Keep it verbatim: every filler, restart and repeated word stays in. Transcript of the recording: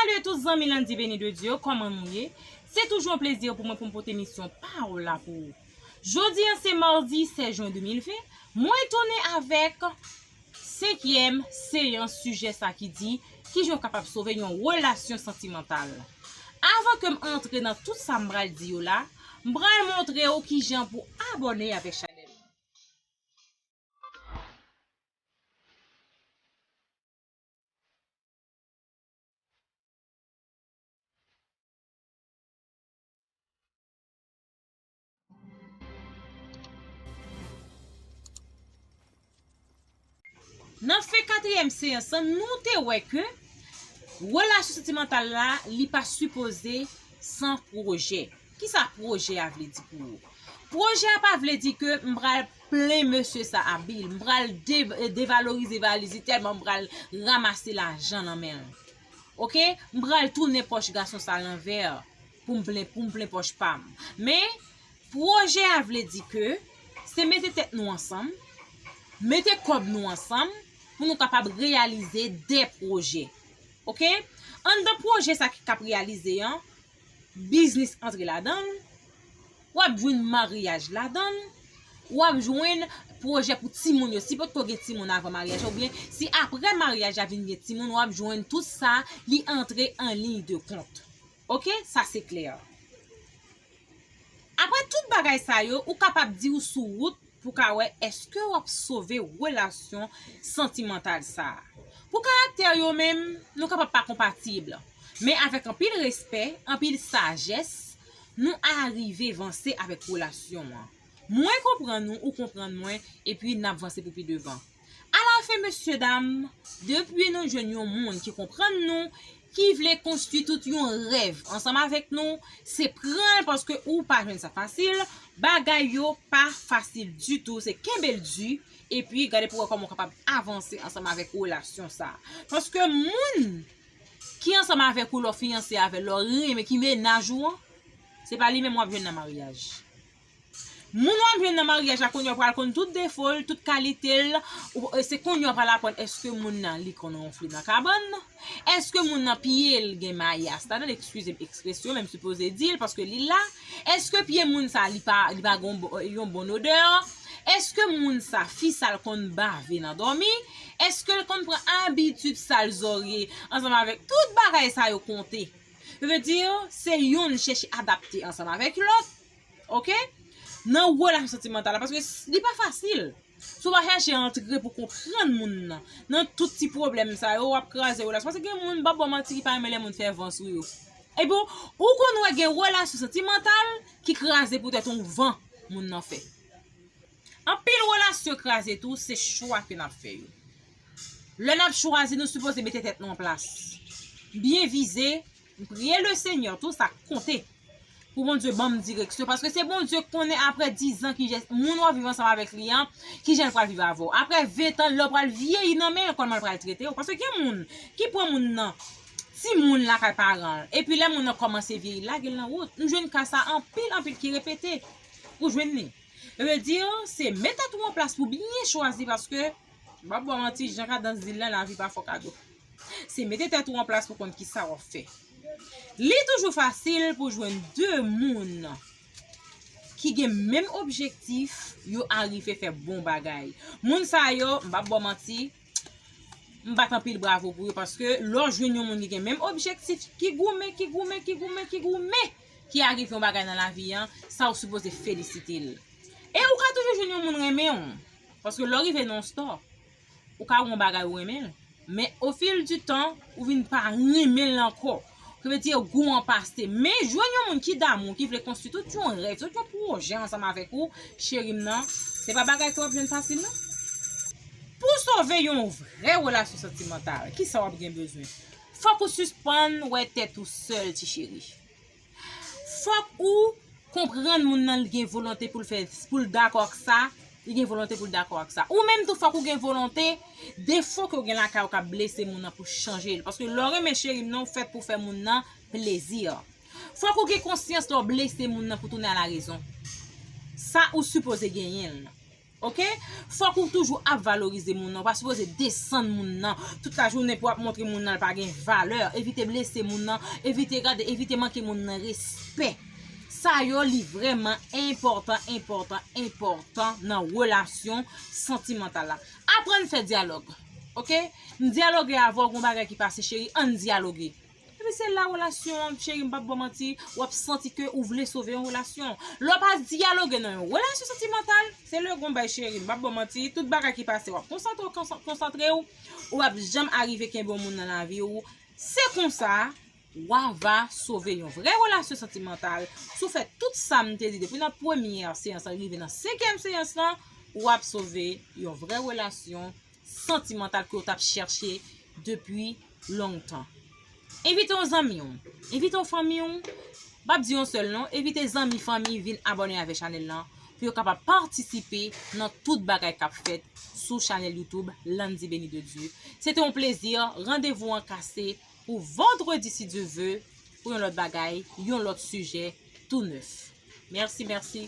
Salut tout zanmi Landy Béni de Dieu, kòman nou ye? Se toujou yon plezi pou mwen pou m pote emisyon Pawòl la pou ou. Jodi an se madi sèz jen de mil ven, mwen tounen avèk senkyèm seyans sijè sa ki di kijan w kapab sove yon relasyon santimantal. Avan ke m antre nan tout sa m pral di yo la, m pral montre w kijan pou abòne avèk chanèl. Nan fen katriyèm seyans lan, nou te wè ke relasyon santimantal la, li pa sipoze san pwojè. Kisa pwojè a vle di pou ou? Pwojè a pa vle di ke m pral plen mesye sa a bil, m pral de-, devalorize valiz li tèlman m pral ranmase lajan nan men l. Oke? M pral tounen pòch gason sa lanvè pou m plen, pou m plen pòch pa m. Men, pwojè a vle di ke se mete tèt nou ansanm, mete kòb nou ansanm pou nou kapab reyalize de pwojè. Oke? Anndan pwojè sa ki k ap reyalize an, biznis antre ladan l, w ap jwenn maryaj ladan l, w ap jwenn pwojè pou timoun yo. Si potko gen timoun avan maryaj la, oubyen si apre maryaj la vin gen timoun, w ap jwenn tout sa, li antre an liy de kont. Oke? Sa se klè. Apre tout bagay sa yo, ou kapab di ou sou wout pou ka wè èske w ap sove relasyon santimantal sa a. Pou karaktè yo menm, nou kapab pa konpatib. Men avèk anpil respè, anpil sajès, nou arive vanse avèk relasyon an. Mwen konprann ou, ou konprann mwen, epi n ap vanse pou pi devan. Alafen, mesye dam, depi nou jwenn yon moun ki konprann nou, ki vle konstwi tout yon rèv ansanm avèk nou, se pran l paske ou pa jwenn sa fasil. Bagay yo pa fasil ditou, se kenbe l di, epi gade pou wè kòman w kapab avanse ansanm avèk relasyon sa a. Paske moun ki ansanm avèk ou lè w fiyanse avè l, lè w renmen, ki mennaj ou an, se pa li menm w ap jwenn nan maryaj. Moun w ap jwenn nan maryaj la, kounye a w pral konn tout defo l, tout kalite l. Ou, e, se kounye a w pral aprann èske moun nan li konn wonfle nan kabann? Èske moun nan pye l gen mayas ladan l? Eskize m ekspresyon, men m sipoze di l paske li la. Èske pye moun sa li pa, li pa gen yon bon, yon bon odè? Èske moun sa fi sa l konn bave nan dòmi? Èske l konn pran abitid sal zòrye ansanm avèk tout bagay sa yo konte? Yo vle di, se youn chèche adapte ansanm avèk lòt. Oke? Nan relasyon santimantal la, paske s-, li pa fasil. Si w pa chèche antre pou konprann moun nan, nan tout ti pwoblèm sa yo, w ap kraze relasyon. Paske gen moun, m p ap ba w manti, ki pa renmen lè moun fè van sou yo. Epi w, ou konn wè gen relasyon santimantal ki kraze poutèt yon van moun nan fè. Anpil relasyon kraze tou, se chwa ke n ap fè yo. Lè n ap chwazi, nou sipoze mete tèt nou an plas. Byen vize, priye Lesenyè tou, sa konte. Pou Bondye ban m direksyon, paske se Bondye k konnen apre dizan ki jan moun w ap viv ansanm avèk li an, ki jan l pral viv avè w. Apre ventan, lè w pral vyeyi nan men l, kòman l pral trete w. Paske gen moun ki pran moun nan, timoun lakay paran l, epi lè moun nan kòmanse vyeyi, l lage l nan wout. M jwenn ka sa anpil, anpil ki repete. Ou jwenn li. Yo vle di, se met tèt ou an plas pou byen chwazi, paske, m p ap ba w manti, jan kadans di l lan, lavi pa fè w kado. Se mete tèt ou an plas pou konn kisa w ap fè. Li toujou fasil pou jwenn de moun ki gen menm objektif, yo arive fè bon bagay. Moun sa yo, m p ap ba w manti, m bat anpil bravo pou yo, paske lè w jwenn yon moun ki gen menm objektif, ki goumen, ki goumen, ki goumen, ki goumen, ki arive yon bagay nan lavi an, sa w sipoze felisite l. E ou ka toujou jwenn yon moun renmen w, paske lè w rive nan yon stò, ou ka wè yon bagay ou renmen l, men ofil di tan, ou vin pa renmen l ankò. Ki vle di gou an pase. Men jwenn yon moun ki damou, ki vle konstwi tout yon rèv, tout yon pwojè ansanm avèk ou, cheri m nan, se pa bagay ke w ap jwenn fasil non. Pou w sove yon vrè relasyon santimantal, kisa w ap gen bezwen? Fòk ou sispann wè tèt ou sèl, ti cheri. Fòk ou konprann moun nan, li gen volonte pou l fè, pou l dakò ak sa, li gen volonte pou l dakò ak sa. Ou menm tou, fòk ou gen volonte, defo ke w gen lakay ou k ap blese moun nan pou chanje l. Paske lè w renmen cheri m nan, ou fèt pou fè moun nan plezi. Fòk ou gen konsyans lè w blese moun nan pou tounen a la rezon. Sa ou sipoze genyen l. Ok? Fòk ou toujou ap valorize moun nan. Ou pa sipoze desann moun nan tout la jounen pou ap montre moun nan l pa gen valè. Evite blese moun nan, evite gade, evite manke moun nan respè. Sa yo li vrèman enpòtan, enpòtan, enpòtan nan relasyon santimantal la. Aprann fè dyalòg. Ok? M dyaloge avè w, gon bagay ki pase, cheri, ann dyaloge. Epi se la relasyon an, cheri, m p ap ba w manti, w ap santi ke ou vle sove yon relasyon. Lè w pa dyaloge nan yon relasyon santimantal, se lè gon bay, cheri, m p ap ba w manti, tout bagay ki pase, w ap konsantre w, konsan- konsantre w, ou p ap janm arive kenbe yon moun nan lavi w. Se konsa, w a va sove yon vrè relasyon santimantal. Si w fè tout sa m te di depi nan premyè seyans lan rive nan senkyèm seyans lan, w ap sove yon vrè relasyon santimantal ke w t ap chèche depi lontan. Envite yon zanmi w, envite yon fanmi w, m p ap di yon sèl non, envite zanmi, fanmi vin abòne avè chanèl lan pou yo kapab patisipe nan tout bagay k ap fèt sou chanèl YouTube Landy Béni de Dieu. Se te yon plezi, randevou an kase pou vandredi si Dye ve, pou yon lòt bagay, yon lòt sijè tou nèf. Mèsi, mèsi.